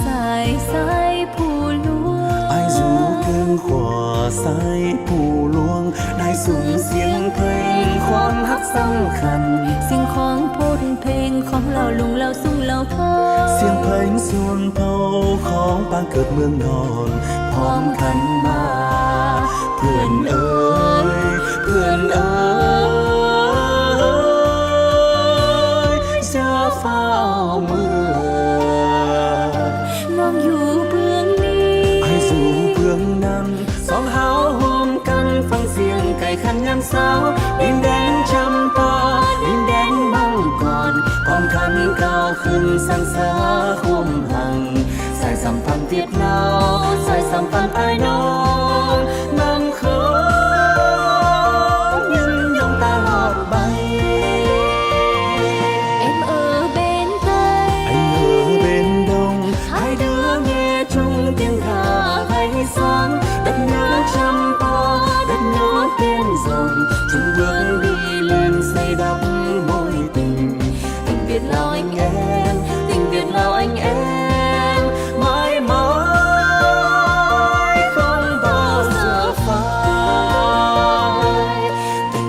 ສາຍ ສາຍຜູ້ຫຼວງ ອ້າຍຢູ່ເບື້ອງຂວາ ສາຍຜູ້ຫຼວງ ນາຍສຸນ ສຽງເພງ ຄວາມຮັກສຳຄັນ ສຽງຂອງໂພນເພັງ ຂອງເລົ່າລຸງ ເລົ່າສູງ ເລົ່າທອງ ສຽງເພງຊົນເຜົ່າ ຂອງປາງເກີດເມືອງນອນ ພ້ອມກັນມາ ເພື່ອນເອີຍ ເພື່ອນເອີຍ ຢ່າຟ້າວເມືອ ນ້ອງຢູ່ເບື້ອງນີ້ ອ້າຍຢູ່ເບື້ອງນັ້ນ ສອງເຮົາຮ່ວມກັນ ຟັງສຽງໄກ່ຂັນຍາມເຊົ້າ ດິນແດນຈຳປາ ດິນແດນມັງກອນ ພ້ອມກັນກ້າວຂຶ້ນສັນສາ